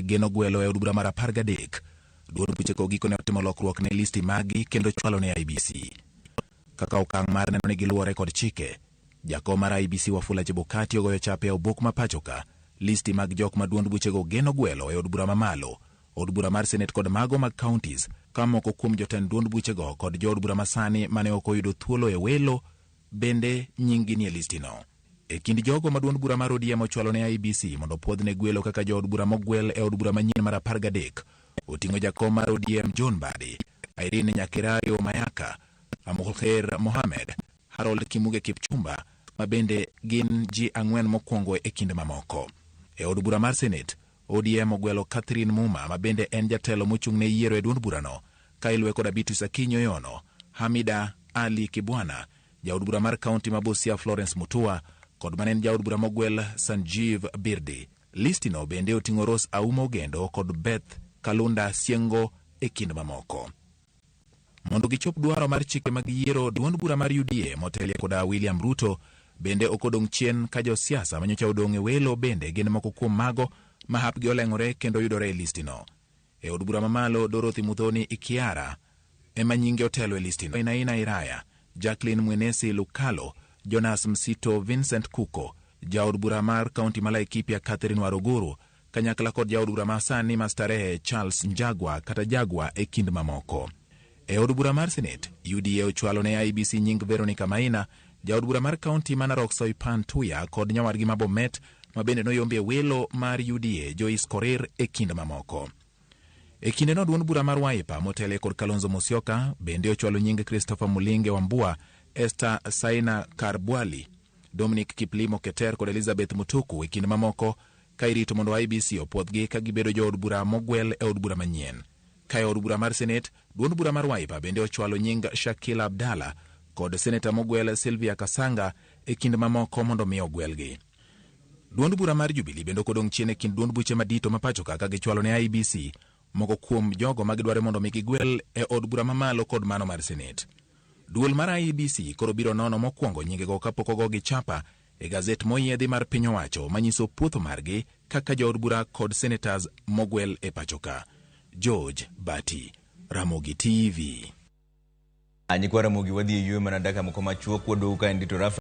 Geno gwelo e od bura mar 13. Duond buchego gikone otimo lokruok ne listi maggi kendo chwalo ne IEBC. Kaka okang' mar neno ni giluwore kod chike, jakom mar IEBC Wafula Chebukati ogoyo chape e obok ma pachoka listi mag jok ma duond buchego geno gwelo e od bura mamalo, od bura mar senet kod mago mag counties, ka moko kuom jotend duond buchego kod jood bura masani mane ok oyudo thuolo e welo bende nying-gi nie listino. E kind jogo ma duond bura mar ODM ochwalo ne IEBC mondo opuodhne gwelo kaka jood bura mogwel e od bura manyien mar 13, oting'o jakom mar ODM John Mbadi, Irene Nyakerario Mayaka, Amulkher Mohamed, Harold Kimuge Kipchumba, ma bende gin ji 4 mokwongo e kind mamoko. E od bura mar Senate, ODM ogwelo Catherine Muma ma bende en jatelo mochung' ne yiero e duond burano, ka iluwe kod Beatrice Akinyi Oyono, Hamida Ali Kibwana, jaod bura mar kaunti ma Busia Florence Mutua, kod mane en jaod bura mogwel Sanjeev Birdi. Listino bende oting'o Rose Aumo Ogendo kod Beth Kalunda Siengo e kind mamoko. Mondo gichop dwaro mar chike mag yiero, duond bura mar UDA motelie koda William Ruto bende ok odong' chien ka josiasa manyocha odong' e welo bende gin moko kuom mago ma hapgi oleng'ore kendo yudore e listino. E od bura mamalo, Dorothy Muthoni Ikiara ema nyinge otelo e listino. Wainaina Iraya, Jacqueline Mwenesi Lukalo, Jonas Msito, Vincent Kuko, jaod bura mar kaunti ma Laikipia Catherine Waruguru, kanyakla kod jaod bura ma sani ma Starehe Charles Njagua kata Jagua e kind mamoko. E od bura mar Senate, UDA ochwalo ne IEBC nying Veronica Maina, jaod bura mar kaunti ma Narok Soipan Tuya kod nyawadgi ma Bomet ma bende noyombi e welo mar UDA Joyce Korir e kind mamoko. E kindeno duond bura mar Wiper motelie kod Kalonzo Musyoka bende ochwalo nying Christopher Mulinge Wambua, Esther Saina Karbwali, Dominic Kiplimo Keter kod Elizabeth Mutuku e kind mamoko ka irito mondo IEBC opuodhgi ka gibedo jood bura mogwel e od bura manyien. Ka e od bura mar Senate, duond bura mar Wiper bende ochwalo nying Shakila Abdalla kod seneta mogwel Sylvia Kasanga e kind mamoko mondo mi ogwelgi. Duond bura mar Jubilee bende ok odong' chien e kind duond buche madito ma pacho ka gichwalo ne IEBC moko kuom jogo ma gidwaro mondo mi gigwel e od bura mamalo kod mano mar Senate. Duol mar IEBC koro biro nono mokwongo nyingego kapok ogogi chapa e gazet moyiedhi mar piny owacho manyiso puotho margi kaka jood bura kod senators mogwel e pacho ka. George Bati, Ramogi TV. Nyikwa Ramogi wadhi e yweyo mana dakika moko machuok waduogo ka endi to Rafa